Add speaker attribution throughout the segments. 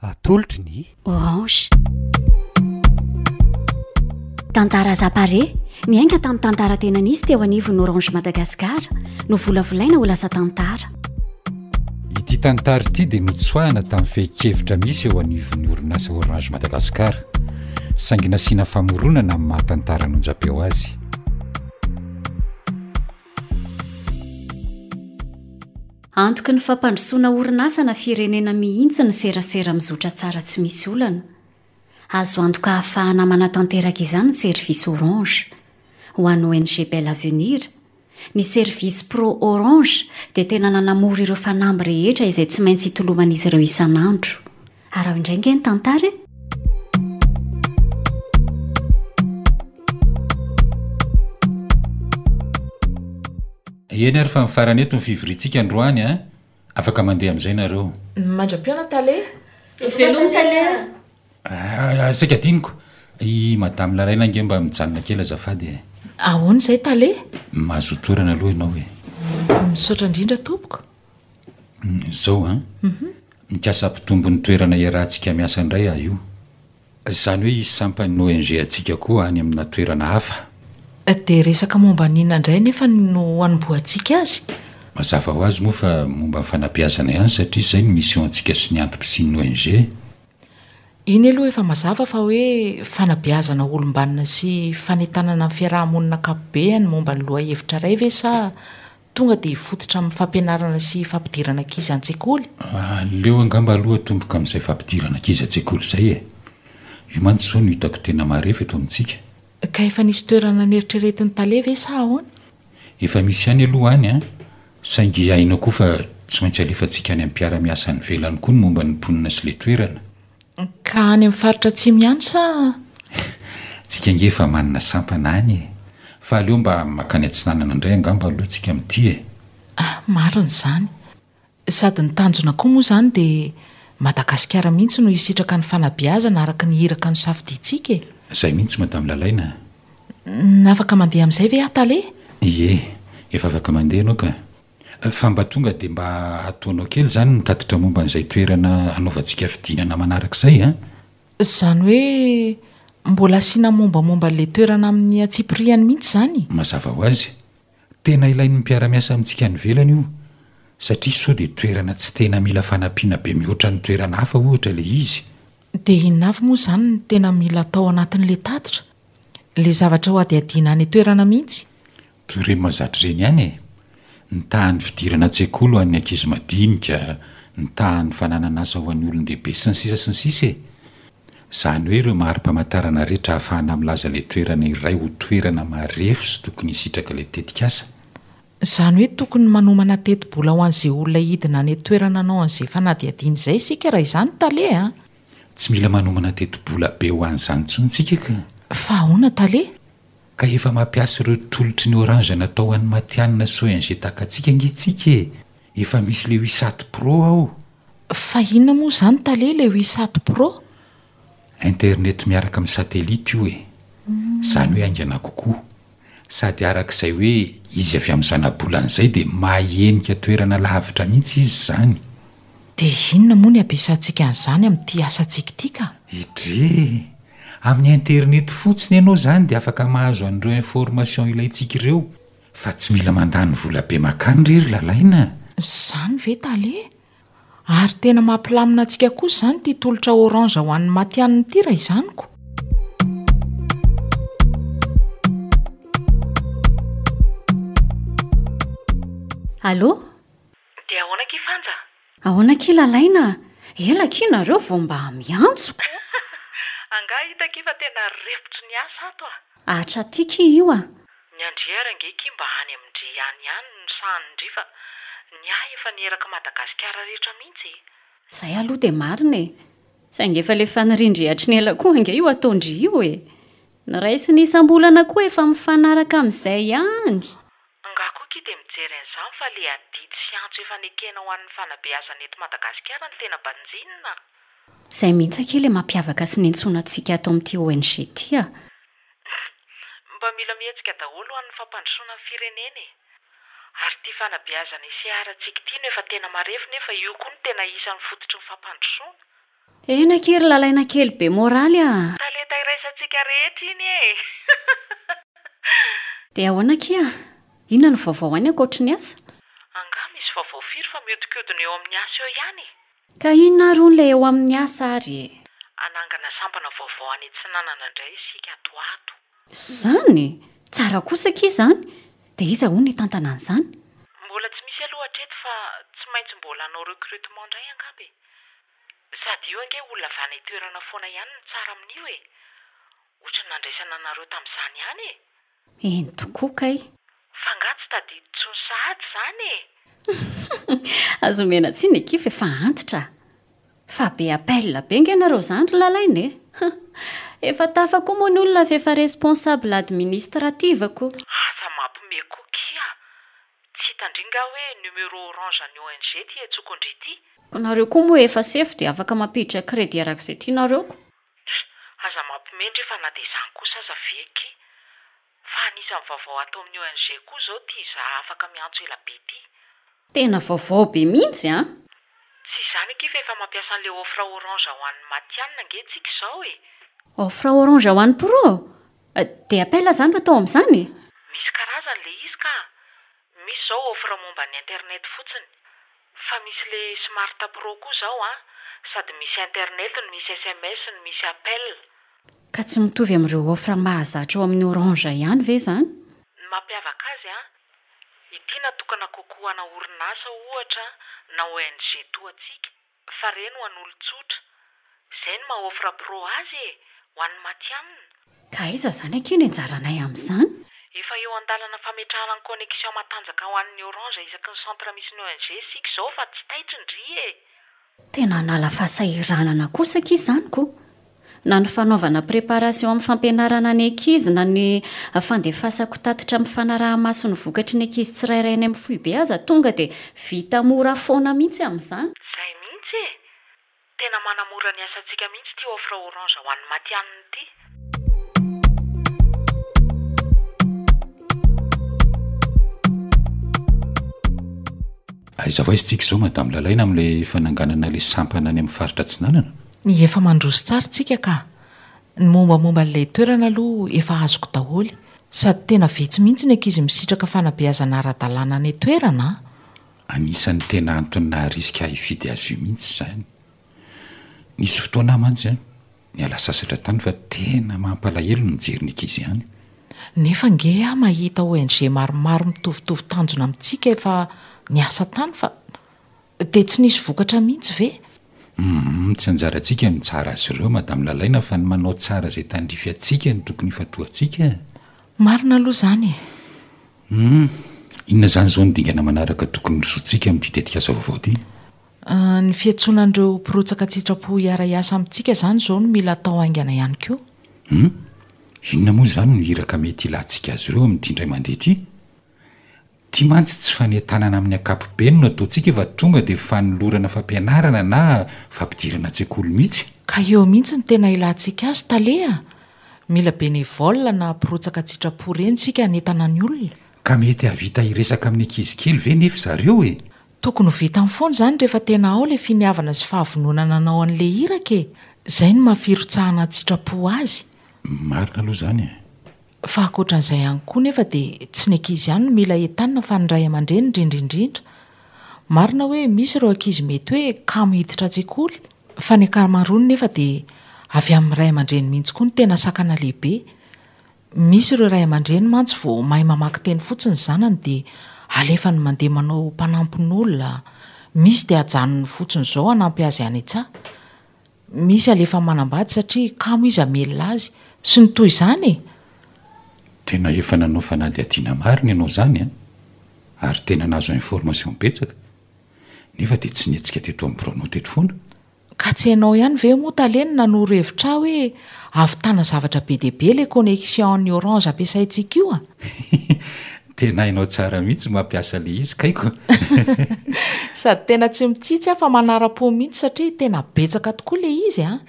Speaker 1: Atolotry ny.
Speaker 2: Orange. Tantara Zapare, niainga tamin'ny tantara tena nisy teo anivon'ny Orange Madagascar, novolavolaina ho lasa tantara.
Speaker 1: Ity tantara ity dia notsoahina tamin'ny fehin-kevitra misy eo anivon'ny orinasa Orange Madagascar, saingy nasiana famoronana amin'ny maha tantaran'onjam-peo azy.
Speaker 2: Antoky ny fampandrosoana orinasa na firenena mihitsy ny serasera mizotra tsara tsy misy olana. Azo antoka ahafahana manatanteraka izany ny service Orange. Ho an'ny ONG Bel Avenir, ny service Pro Orange dia tena nanamora ireo fanamby rehetra izay tsy maintsy itoloman'izy ireo isan'andro. Araho indray nge ny tantara e!
Speaker 1: Eny ary fa mifarana eto ny fivoriantsika androany a! Afaka mandeha amin'izay nareo.
Speaker 3: Mandra-pihaona tale.
Speaker 4: Veloma tale
Speaker 1: a! Saika adinoko, i madame Lalaina ange mba mijanona kely azafady e!
Speaker 3: Ahoana izay tale?
Speaker 1: Mahazoa toerana aloha ianao e!
Speaker 3: Misaotra indrindra tompoko.
Speaker 1: Izao an, mikasa hampitombo ny toerana iarahantsika miasa indray aho io. Izany hoe hisy sampan'ny ONG antsika koa any amina toerana hafa.
Speaker 3: Dia resaka momba ny inona indray anefa no hanombohantsika azy?
Speaker 1: Mazava ho azy moa fa momba ny fanabeazana ihany satria izay no mission antsika sy ny antom-pisian'ny ONG.
Speaker 3: Iny aloha efa mazava fa hoe fanabeazana olom-banona sy fanentanana ny fiaraha-monina ankapobeany momba ny lohahevitra iray ve sa Tonga dia hifototra amin'ny fampianarana sy fampidirana ankizy an-tsekoly?
Speaker 1: Aleo angamba aloha atomboka amin'izay fampidirana ankizy an-tsekoly izay e! Io mantsy izao no hitako tena marefo eto amintsika.
Speaker 3: Ka efa nisy toerana noeritreretin'ny tale ve sa ahoana?
Speaker 1: Efa misy ihany aloha any an! Saingy hainao koa fa tsy maintsy alefantsika any amin'ny mpiara-miasa any ivelany koa ny momba ny mponina sy ilay toerana.
Speaker 3: Ka any amin'ny faritra atsimo ihany sa?
Speaker 1: Tsika ange efa manana sampana any e! Fa aleo mba makany atsinanana indray angamba aloha tsika amin'ity e!
Speaker 3: Ah, marina izany. Sady ny tanjona koa moa izany dia Madagasikara mihitsy no hisitraka ny fanabeazana araka ny iraka nosafidiantsika e!
Speaker 1: Izay mihitsy Madame Lalaina a!
Speaker 3: Afaka mandeha amin'izay ve aho Tale?
Speaker 1: Ie, efa afaka mandeha ianao ka. Fa mba tonga dia mba ataonao kely izany ny tatitra momba an'izay toerana hanaovantsika fidinana manaraka izay an!
Speaker 3: Izany hoe mbola asiana mombamomba an'ilay toerana amin'ny antsipirihany mihitsy izany?
Speaker 1: Mazava ho azy. Tena ilain'ny mpiara-miasa amintsika any ivelany io, satria sao dia toerana tsy tena mila fanampiana be mihoatra ny toerana hafa ohatra ilay izy.
Speaker 3: Dia inona avy moa izany no tena mila atao anatin'ilay tatitra? Ilay zavatra hohadihadiana any an-toerana mihitsy?
Speaker 1: Toy ireny mahazatra ireny ihany e! Ny tahan'ny fidirana an-tsekoly ho an'ny ankizy madinika, ny tahan'ny fananana asa ho an'ny olon-dehibe, sy ny sisa sy ny sisa e! Izany hoe ireo mari-pamantarana rehetra ahafahana milaza ilay toerana iray ho toerana marefo sy tokony hisitraka ilay tetikasa.
Speaker 3: Izany hoe tokony manomana tetibola ho an'izay olona hidina any an-toerana hanao an'izay fanadihadiana izay isika raha izany Tale a!
Speaker 1: Tsy mila manomana tetibola be ho an'izany intsony isika ka!
Speaker 3: Fa ahoana Tale?
Speaker 1: Ka efa mampiasa ireo tolotry ny orange natao ho an'ny matihanina sy ONG tahaka antsika ange tsika e! Efa misy le Wisat Pro ao!
Speaker 3: Fa inona moa izany tale le Wisat Pro?
Speaker 1: Internet miaraka amin'ny satellite io e! Izany hoe haingana kokoa. Sady araka izay hoe izy avy amin'ny zanabolana izay dia mahahenika toerana lavitra mihitsy izy izany.
Speaker 3: Dia inona moa ny ampiasantsika an'izany amin'ity asantsika ity ka?
Speaker 1: Edrey! Amin'ny internet fotsiny ianao izany dia afaka mahazo an'ireo information ilaintsika ireo fa tsy mila mandany vola be makany re ry Lalaina a!
Speaker 3: Izany ve tale? Ary tena mampilamina antsika kosa izany ity tolotra orange ho an'ny matihanina ity raha izany ko!
Speaker 2: Allô?
Speaker 3: Dia ahoana akia Fanja?
Speaker 2: Ahoana akia Lalaina a! Ela akia nareo vao mba miantso.
Speaker 3: Angaha hita akia fa tena refotry ny asa ato a!
Speaker 2: Atra aty kia io a!
Speaker 3: Ny an-dry ary ange kia mba any amin-dry any ihany no sahanin-dry fa ny ahy efa nieraka Madagasikara rehetra mihitsy e!
Speaker 2: Izay aloha dia marina e! Saingy efa le fanirian-dry hatry ny ela koa ange io ataon-dry io e! Ny raisiny isam-bolana koa efa mifanaraka amin'izay ihany!
Speaker 3: Nga koa ki dia mijery an'izany fa le adidy sy antso efa nekena ho an'ny fanabeazana eto Madagasikara no tena banjinina a!
Speaker 2: Izay mihitsy akia le mampiavaka sy niantsoana antsika ato amin'ity ONG ity a!
Speaker 3: Mba mila mihetsika daholo ho an'ny fampandrosoana ny firenena e! Ary ity fanabeazana iseharantsika ity no efa tena marefo nefa io koa no tena isan'ny fototry ny fampandrosoana.
Speaker 2: Eny akia ry Lalaina kely be moraly a!
Speaker 3: Talenta iraisantsika rehetra iny e!
Speaker 2: Dia ahoana akia? Inona no vaovao any ankoatry ny asa?
Speaker 3: Angaha misy vaovao firy fa mihodinkodina eo amin'ny asa eo ihany e!
Speaker 2: Ka inona ary hono ilay eo amin'ny asa ary e?
Speaker 3: Hanangana sampana vaovao any Atsinanana indray isika ato ho ato.
Speaker 2: Izany? Tsara kosa akia izany! Dia iza hono hitantana an'izany?
Speaker 3: Mbola tsy misy aloha hatreto fa tsy maintsy mbola hanao recrutement indray angamba e! Sady io ange olona avy any an-toerana foana ihany no tsara amin'io e! Ohatran'ny nandraisana anareo tamin'izany ihany e!
Speaker 2: Eny tokoa kay!
Speaker 3: Fa angaha tsy tadidy intsony sahady izany e!
Speaker 2: Aza omena tsiny akia fa efa antitra a! Fa be appel be nge nareo zany ry Lalaina e! Efa tafa koa moa ny olona f'efa responsable administrative ko!
Speaker 3: Aza mampime koa kia! Tsy hitan-dry nga hoe numéro orange an'ny ONG ty etsoko ndry ty?
Speaker 2: Ko nareo koa moa efa sefo dia afaka mampiditra crédit arak'izay tianareo ko!
Speaker 3: Aza mampime ndry fa na dia izany kosa aza ve ki! Fa anisan'ny vaovao ato amin'ny ONG koa izao ity izaho afaka miantso ela be ity.
Speaker 2: Tena vaovao be mihitsy an!
Speaker 3: Tsy izany akia fa efa mampiasa an'ilay offre orange ho an'ny matihanina ange tsika izao e!
Speaker 2: Offre orange ho an'ny pro? Dia appel izany no atao amin'izany?
Speaker 3: Misy karazany ilay izy ka! Misy izao offre momba ny internet fotsiny. Fa misy le smart pro koa izao an! Sady misy internet no misy sms no misy appel.
Speaker 2: Ka tsy mitovy amin'ireo offre mahazatra ao amin'ny orange ihany ve izany?
Speaker 3: Ny mampiavaka azy an, ity natokana kokoa ho ana orinasa ohatra na ONG toa antsika fa reny ho an'olon-tsotra. Izay no maha offre pro azy e! Ho an'ny matihanina.
Speaker 2: Ka aiza izany akia ny anjaranay amin'izany?
Speaker 3: Efa eo an-dalana fametrahana ny connexion matanjaka ho an'ny orange isaky ny centre misy ny ONG isika izao fa tsy taitra ndry e!
Speaker 2: Tena hanala fahasahiranana kosa akia izany ko! Na ny fanaovana préparation amin'ny fampianarana ny ankizy na ny fandefasako tatitra amin'ny fanaraha-maso ny vokatry ny ankizy tsirairay any amin'ny foibe aza tonga dia vita mora foana mihitsy amin'izany.
Speaker 3: Izay mihitsy e! Tena manamora ny asantsika mihitsy ity offre orange ho an'ny matihanina ity.
Speaker 1: Aiza ho aiza tsika izao Madame Lalaina amin'ilay fananganana ilay sampana any amin'ny faritra Atsinanana?
Speaker 3: Efa mandroso tsara tsika ka. Ny mombamomba an'ilay toerana aloha efa azoko daholo. Sady tena vitsy mihitsy ny ankizy misitraka fanabeazana ara-dalàna any an-toerana an!
Speaker 1: Anisan'ny tena antony naharisika ahy hifidy azy io mihitsy izany. Nisy fotoana aho mantsy an, niala sasatra tany fa tena mampalahelo ny mijery ny ankizy any.
Speaker 3: Nefa ange aho mahita ONG maromaro mitovitovy tanjona amintsika efa niasa tany fa dia tsy nisy vokatra mihitsy ve?
Speaker 1: Humm, tsy anjarantsika ny mitsara azy ireo Madame Lalaina fa ny manao tsara izay tandrify antsika no tokony hifantohantsika e!
Speaker 3: Marina aloha izany e!
Speaker 1: Humm, inona izany izao ny dingana manaraka tokony hirosoantsika amin'ity tetikasa vaovao ity?
Speaker 3: Ny fiantsoana an'ireo mpirotsaka an-tsitrapo hiara-hiasa amintsika izany izao no mila atao haingana ihany koa.
Speaker 1: Hum! Inona moa izany no iraka mety hilantsika azy ireo amin'ity indray mandeha ity? Ity mantsy tsy fanentanana amin'ny ankapobeny no ataontsika fa tonga dia fanolorana fampianarana na fampidirana an-tsekoly mihitsy.
Speaker 3: Ka eo mihitsy no tena ilantsika azy tale a! Mila bénévole na mpirotsaka an-tsitrapo ireny isika hanentana ny olona.
Speaker 1: Ka mety hahavita hiresaka amin'ny ankizy kely ve nefa zareo e?
Speaker 3: Tokony ho vitany foana izany rehefa tena ao ilay finiavana sy fahavononana hanao an'ilay iraka e! Izay no maha firotsahana an-tsitrapo azy.
Speaker 1: Marina aloha izany e!
Speaker 3: Fa ankoatran'izay ihany koa nefa dia tsy ny ankizy ihany no mila entanina fa ny ray aman-dreny indrindra indrindra. Marina hoe misy ireo ankizy mety hoe kamo hiditra an-tsekoly fa ny ankamaroany nefa dia avy amin'ny ray aman-dreny mihitsy koa no tena sakana lehibe. Misy ireo ray aman-dreny mantsy vao mahay mamaky teny fotsiny ny zanany dia alefany mandeha manao mpanampin'olona, misy dia ajanony fotsiny izao hanampy azy any an-tsaha, misy alefany manambady satria kamo izy hamelona azy, sy ny toy izany e!
Speaker 1: Tena efa nanao fanadihadiana marina ianao izany an! Ary tena nahazo information betsaka, nefa dia tsy nihetsika teto amin'ny biraonao teto foana.
Speaker 3: Ka tsy hainao ihany ve moa tale no nanoro hevitra ahy hoe ahavitana zavatra be dia be ilay connexion an'ny orange ampiasaintsika io a!
Speaker 1: Tena hainao tsara mihitsy mampiasa ilay izy kay ko!
Speaker 3: Sady tena tsy mitsitsy aho fa manara-po mihitsy satria tena betsaka tokoa ilay izy a!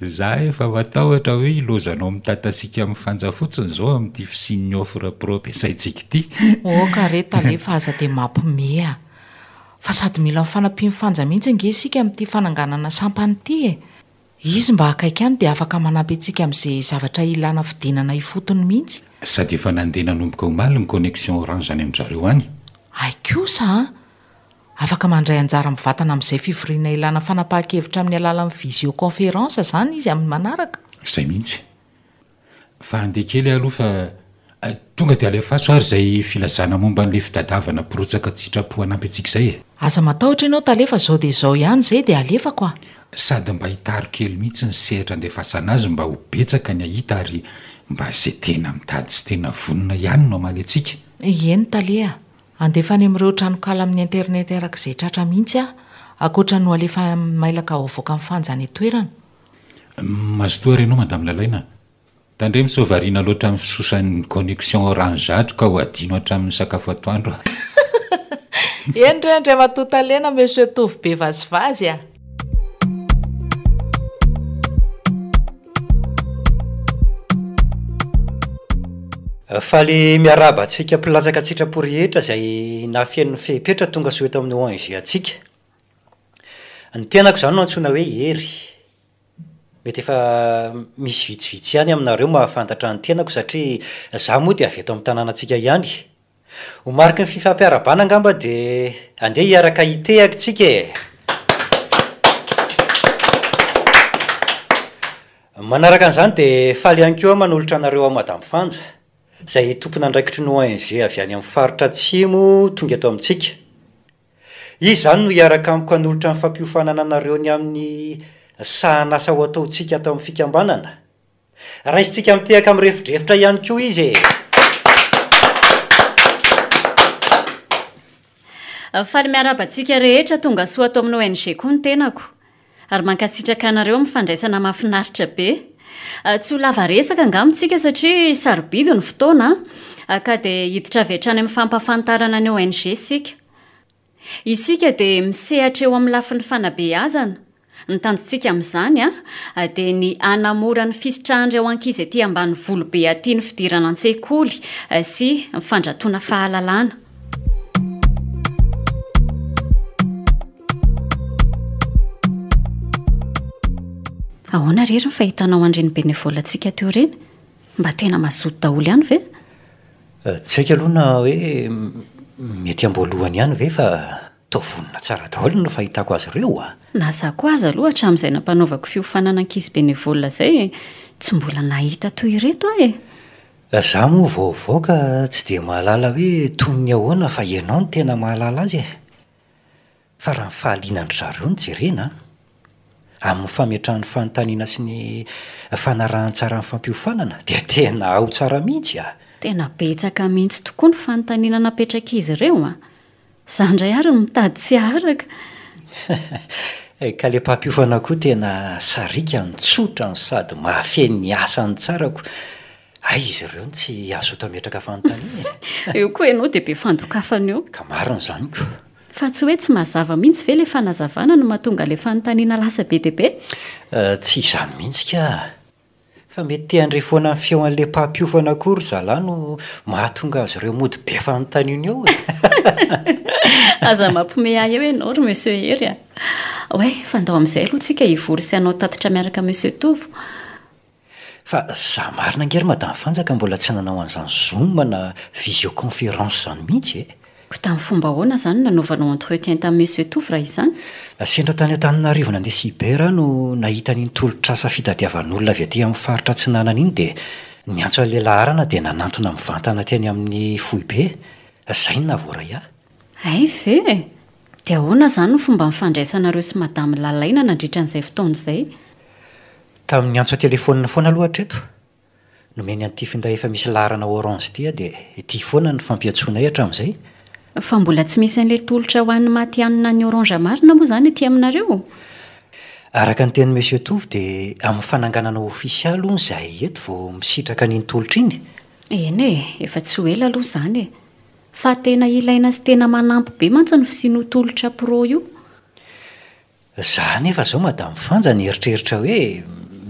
Speaker 1: Za efa matahotra hoe ilaozanao mitatasika amin'ny fanja fotsiny izao amin'ity fisian'ny offre pro ampiasaintsika ity.
Speaker 3: Oka re tale fa aza dia mampime a! Fa sady mila ny fanampian'i Fanja mihitsy ange isika amin'ity fananganana sampana ity e! Izy mba akaiky any dia afaka manampy antsika amin'izay zavatra ilana fidinana ifotony mihitsy.
Speaker 1: Sady efa nandeha nanomboka omaly ny connexion orange any amin-dRareo any.
Speaker 3: Hay kosa an! Afaka mandray anjara mivantana amin'izay fivoriana ilana fanapahan-kevitra amin'ny alalan'ny visioconférence izany izy amin'ny manaraka.
Speaker 1: Izay mihitsy. Fa andeha kely aho aloha fa tonga dia alefaso ary izay filazana momba an'ilay fitadiavana mpirotsaka an-tsitrapo hanampy antsika izay e!
Speaker 3: Aza matahotra ianao tale fa zao dia izao ihany izay dia alefako a!
Speaker 1: Sady mba hitaro kely mihitsy ny sehatra andefasana azy mba ho betsaka ny hahita ary mba izay tena mitady sy tena vonona ihany no hamaly antsika.
Speaker 3: Eny tale a! Andefa any amin'ireo tranonkala amin'ny internet araka izay tratra mihitsy aho, ankoatra ny ho alefa amin'ny mailaka ho avoakan'ny Fanja any an-toerana.
Speaker 1: Mazotoa ary ianao Madame Lalaina a! Tandremo sao variana loatra amin'ny fisosan'ny connexion orange ato ka ho adino hatramin'ny sakafo atoandro a!
Speaker 3: Eny re Andriamatoa Tale na Monsieur Tovo be vazivazy a!
Speaker 5: Faly miarahaba antsika mpilatsaka an-tsitrapo rehetra izay nahafeno ny fepetra tonga soa eto amin'ny ONG antsika. Ny tenako izany no antsoina hoe Hery. Mety efa misy vitsivitsy ihany aminareo mahafantatra ny tenako satria izaho moa dia avy eto amin'ny tanànantsika ihany. Ho mariky ny fifampiarahabana angamba dia andeha hiaraka hitehaka isika e! Manaraka an'izany dia faly ihany koa aho manolotra anareo ao Madame Fanja, izay tompon'andraikitry ny ONG avy any amin'ny faritra atsimo tonga eto amintsika. Izy izany no hiaraka amiko hanolotra ny fampiofanana anareo ny amin'ny sahan'asa ho ataontsika ato amin'ny fikambanana. Raisintsika mitehaka mirefodrefotra ihany koa izy e!
Speaker 2: Faly miarahaba antsika rehetra tonga soa ato amin'ny ONG koa ny tenako. Ary mankasitraka anareo amin'ny fandraisana mahafinaritra be. Tsy ho lava resaka angamba isika satria sarobidy ny fotoana ka dia hiditra avy hatrany amin'ny fampahafantarana ny ONG isika. Isika dia misehatra eo amin'ny lafiny fanabeazana. Ny tanjontsika amin'izany dia ny hanamora ny fisitrahan'ireo ankizy aty ambanivolo be aty ny fidirana an-tsekoly sy ny fandratoana fahalalana. Ahoana re ry ny fahitanao an'ireny bénévole-ntsika teo ireny? Mba tena mazoto daholo ihany ve?
Speaker 5: Tsy haiko aloha na hoe mety am-boalohany ihany ve fa toa vonona tsara daholo no fahitako azy ireo a!
Speaker 2: Na za koa aza aloha hatramin'izay nampanaovako fiofanana ankizy bénévole izay tsy mbola nahita toy ireto aho e!
Speaker 5: Za moa vaovao ka tsy dia mahalala hoe toy ny ahoana fa ianao no tena mahalala azy e! Fa raha ny fahalianan-dry zareo no jerena an! Amin'ny fametrahany fanontaniana sy ny fanarahan-tsara ny fampiofanana dia tena ao tsara mihitsy a!
Speaker 2: Tena betsaka mihitsy tokoa ny fanontaniana napetrak'izy ireo an! Za indray ary no mitady tsy haharaka.
Speaker 5: Ka le mpampiofana koa tena sariaka no tsotra no sady mahafehy ny asany tsara ko hay izy ireo no tsy hazoto hametraka fanontaniana
Speaker 2: e! Eo koa ianao dia be fandokafana eo.
Speaker 5: Ka marina izany ko!
Speaker 2: Fa tsy hoe tsy mazava mihitsy ve le fanazavana no mahatonga le fanontaniana lasa be dia be?
Speaker 5: Tsy izany mihitsy ka! Fa mety te handre foana ny feo an'le mpampiofana koa ry zalahy no mahatonga azy ireo mody be fanontaniana eo e!
Speaker 2: Aza mampime ahy eo ianao ry Monsieur Hery a! Oay, fa ndao amin'izay aloha tsika hivory sy hanao tatitra miaraka Monsieur Tovo.
Speaker 5: Fa za marina ange ry Madame Fanja ka mbola tsy nanao an'izany zoom na visioconférence izany mihitsy e!
Speaker 2: Koa tamin'ny fomba ahoana izany no nanaovanao entretien tamin'i Monsieur Tovo raha izany?
Speaker 5: Sendra tany Antananarivo nandeha cyber aho no nahita an'iny tolotr'asa fitadiavan'olona avy aty amin'ny faritra atsinanana iny dia niantso an'ilay laharana dia nanantona mivantana teny amin'ny foibe. Izay no nahavoaray ahy.
Speaker 2: Hay ve e! Dia ahoana izany ny fomba nifandraisanareo sy Madame Lalaina nandritra an'izay fotoana izay?
Speaker 5: Tamin'ny antso an-telefaonina foana aloha hatreto. Nomeny an'ity finday efa misy laharana orange ity aho dia ity foana no fampiantsoanay hatramin'izay.
Speaker 2: Fa mbola tsy misy an'ilay tolotra ho an'ny matihanina an'ny orange marina moa izany aty aminareo?
Speaker 5: Araka ny tenin'i Monsieur Tovo dia amin'ny fananganana ofisialy hono izahay eto vao misitraka an'iny tolotra iny.
Speaker 2: Eny e, efa tsy ho ela aloha izany e. Fa tena ilaina sy tena manampy be mantsy ny fisian'io tolotra pro io.
Speaker 5: Za anefa zao madame Fanja nieritreritra hoe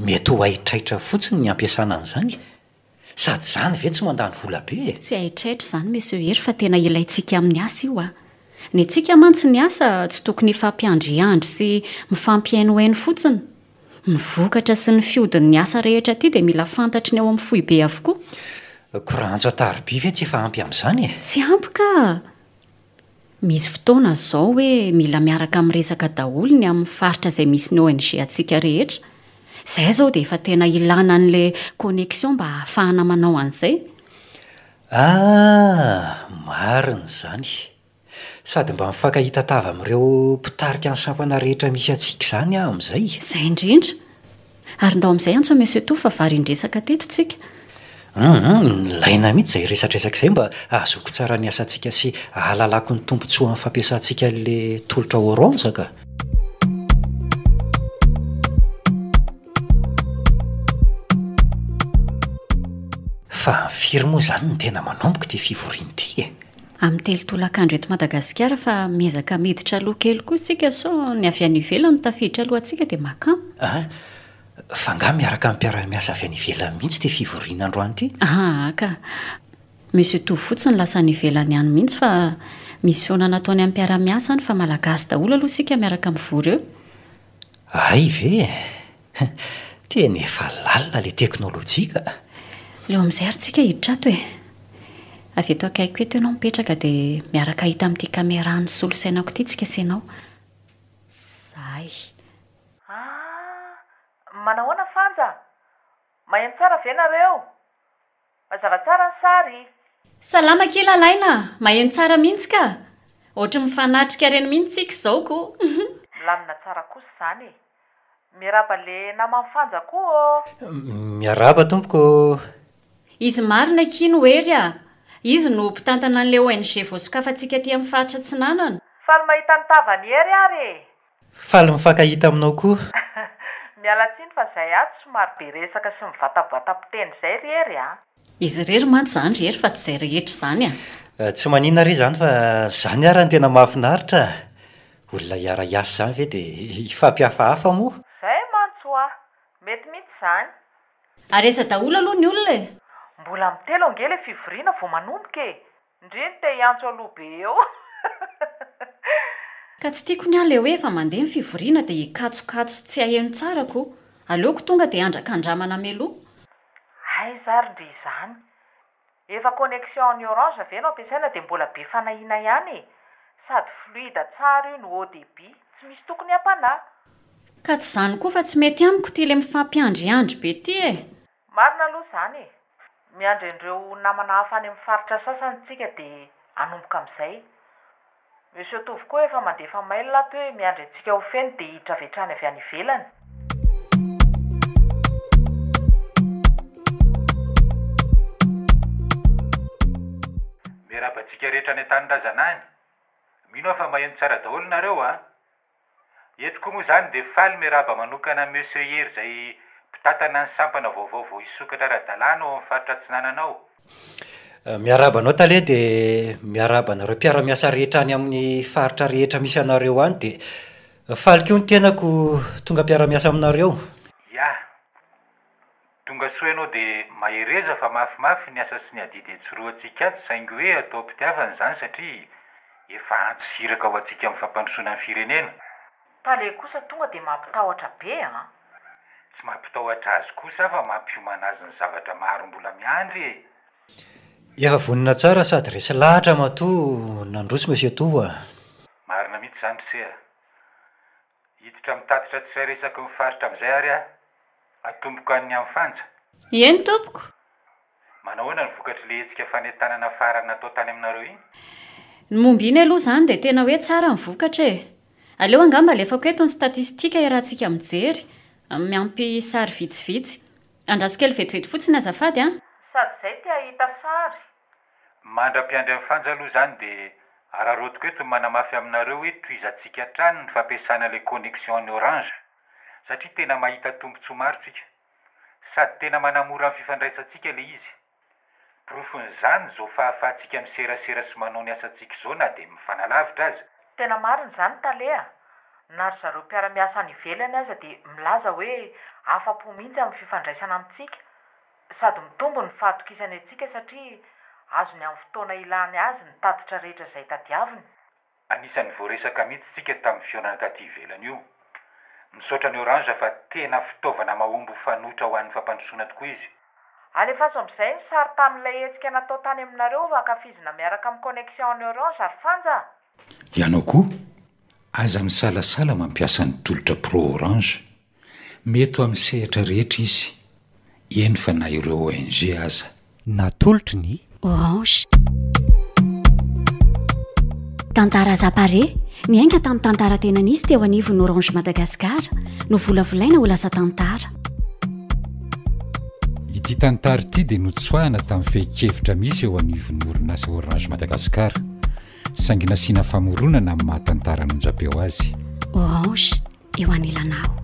Speaker 5: mety ho haitraitra fotsiny ny hampiasana an'izany. Sady izany ve tsy mandany vola be e?
Speaker 2: Tsy haitraitra izany Monsieur Hery fa tena ilaintsika amin'ny asa io a! Ny antsika mantsy ny asa tsy tokony hifampiandriandry sy mifampihainohaino fotsiny. Ny vokatra sy ny fihodin'ny asa rehetra aty dia mila fantatry ny ao amin'ny foibe avokoa.
Speaker 5: Ko raha antso an-tariby ve tsy efa ampy amin'izany e?
Speaker 2: Tsy ampy ka! Misy fotoana izao hoe mila miaraka miresaka daholo ny amin'ny faritra izay misy ny ONG antsika rehetra. Izay izao dia efa tena ilana an'ilay connexion mba hahafahana manao an'izay.
Speaker 5: Ah! Marina izany. Sady mba mifankahita tava amin'ireo mpitarika ny sampana rehetra misy antsika izany aho amin'izay.
Speaker 2: Izay indrindra. Ary ndao amin'izay antso Monsieur Tovo fa varian-dresaka teto tsika.
Speaker 5: Hum, nilaina mihitsy izay resadresaka izay mba hahazoako tsara ny asantsika sy hahalalako ny tombontsoan'ny fampiasantsika an'ilay tolotra Orange ka. Fa firy moa izany no tena manomboka ity fivoriana ity e?
Speaker 2: Amin'ny telo tolakandro eto Madagasikara fa miezaka miditra aloha kely koa isika sao ny avy any ivelany no tafiditra aloha antsika dia makamo.
Speaker 5: An! Fa angaha miaraka amin'ny mpiara-miasa avy any ivelany mihitsy ity fivoriana androany ity?
Speaker 2: Aa ka! Monsieur Tovo fotsiny lasa any ivelany any mihitsy fa misy fihaonana ataony amin'ny mpiara-miasa any fa Malagasy daholo aloha isika miaraka mivory eo.
Speaker 5: Hay ve e! Tena efa lalina ilay teknolojia ka!
Speaker 2: Aleo amin'izay ary tsika hiditra ato e! Avy eto akaikiko eto ianao mipetraka dia miaraka hita amin'ity caméra ny solosainako ity tsika sy ianao. Zay.
Speaker 3: Ah! Manahoana Fanja? Maheno tsara ve nareo? Mazava tsara ny sary.
Speaker 2: Salama akia Lalaina a! Maheno tsara mihitsy ka! Ohatry ny mifanatrika ireny mihitsy tsika izao ko!
Speaker 3: Milamina tsara kosa izany e! Miarahaba le naman'i Fanja koa ô!
Speaker 5: Miarahaba tompoko ô!
Speaker 2: Izy marina akia no Hery a! Izy no mpitantana an'ilay ONG voasokafantsika aty amin'ny faritra Atsinanana.
Speaker 3: Faly mahita ny tavan'i Hery ary e!
Speaker 5: Faly mifankahita aminao koa.
Speaker 3: Miala tsiny fa zay ato somary be resaka sy mivatabata-piteny zay ry Hery a!
Speaker 2: Izy irery mantsy izany ry Hery fa tsy izay rehetra izany a!
Speaker 5: Tsy maninona re izany fa izany ara no tena mahafinaritra a! Olona hiara-hiasa izany ve dia hifampihafahafa moa?
Speaker 3: Zay mantsy hoa! Mety mihitsy izany.
Speaker 2: Ary aiza daholo aloha ny olona e?
Speaker 3: Mbola amin'ny telo ange ilay fivoriana vao manomboka e! Ndry ny te hiantso aloha be eo.
Speaker 2: Ka tsy tiako ny ahy le hoe efa mandeha ny fivoriana dia hikatsokatso tsy haheno tsara ko. Aleoko tonga dia handrakandramana mialoha.
Speaker 3: Aiza ary ndry izany? Efa connexion an'i orange ve no ampiasaina dia mbola be fanahiana ihany e! Sady fluide tsara io no haut debit, tsy misy tokony hampanahy.
Speaker 2: Ka tsy izany koa fa tsy mety amiko ity le mifampiandriandry be ity e!
Speaker 3: Marina aloha izany e! Miandry an'ireo namana hafa any amin'ny faritra sasany tsika dia hanomboka amin'izay. Monsieur Tovo koa efa mandefa mail ato hoe miandry antsika ho feno dia hiditra avy hatrany avy any ivelany.
Speaker 1: Miarahaba antsika rehetra any an-tanindrazana any. Mino aho fa maheno tsara daholo nareo a! Eto koa moa izany dia faly miarahaba manokana an'i Monsieur Hery izay mpitantana ny sampana vaovao vao hisokatra ara-dalàna ao amin'ny faritra Atsinanana ao.
Speaker 5: Miarahaba anao Tale dia miarahaba anareo mpiara-miasa rehetra any amin'ny faritra rehetra misy anareo any dia faly koa ny tenako tonga mpiara-miasa aminareo.
Speaker 1: Ya. Tonga soa ianao dia mahereza fa mafimafy ny asa sy ny adidy etsoroantsika ato saingy hoe atao am-pitiavana izany satria efa antso sy iraka ho antsika amin'ny fampandrosoana ny firenena.
Speaker 3: Tale kosa tonga dia mampitahotra be an!
Speaker 1: Tsy mampitahotra azy kosa fa mampiomana azy ny zavatra maro mbola miandry e!
Speaker 5: Efa vonona tsara sady resy lahatra matoa nandroso Monsieur Tovo a!
Speaker 1: Marina mihitsy izany ry se a! Hiditra mitatitra tsirairay isaky ny faritra amin'izay ary aho. Atomboka any amin'ny Fanja.
Speaker 2: Eny tompoko.
Speaker 1: Manahoana ny vokatr'ilay hetsika fanentanana farany natao tany aminareo iny?
Speaker 2: Ny momba iny aloha izany dia tena hoe tsara ny vokatra e! Aleo angamba alefako eto ny statistika iarahantsika mijery, miampy sary vitsivitsy. Andraso kely vetivety fotsiny azafady an!
Speaker 3: Sady izay te hahita sary.
Speaker 1: Mandra-piandry an'i Fanja aloha izany dia araraotiko eto ny manamafy aminareo hoe tohizantsika hatrany ny fampiasana ilay connexion an'ny Orange satria tena mahita tombontsoa maro tsika. Sady tena manamora ny fifandraisantsika ilay izy. Porofon'izany izao fahafahantsika miserasera sy manao ny asantsika izao na dia mifanalavitra aza.
Speaker 3: Tena marina izany Tale a! Na ry zareo mpiara-miasa any ivelany aza dia milaza hoe afa-po mihitsy amin'ny fifandraisana amintsika. Sady mitombo ny fahatokisany antsika satria azony amin'ny fotoana ilany azy ny tatitra rehetra izay tadiaviny.
Speaker 1: Anisan'ny voaresaka mihitsy tsika tamin'ny fihaonana taty ivelany io. Misaotra ny Orange fa tena fitaovana mahomby ho fanoitra ho an'ny fampandrosoana tokoa izy.
Speaker 3: Alefaso amin'izay ny sary tamin'ilay hetsika natao tany aminareo ho ankafizina miaraka amin'ny connexion an'i Orange ary Fanja a!
Speaker 1: Ianao koa, aza misalasala mampiasa ny tolotra Pro Orange. Mety ho amin'ny sehatra rehetra izy, eny fa na ireo ONG aza.
Speaker 5: Natolotry ny.
Speaker 2: Orange. Tantara Zapare, niainga tamin'ny tantara tena nisy teo anivon'ny Orange Madagascar, novolavolaina ho lasa tantara.
Speaker 1: Ity tantara ity dia notsoahina tamin'ny fehin-kevitra misy eo anivon'ny orinasa Orange Madagascar, saingy nasiana famoronana amin'ny maha tantara an'onjam-peo azy.
Speaker 2: Orange. eo anilanao.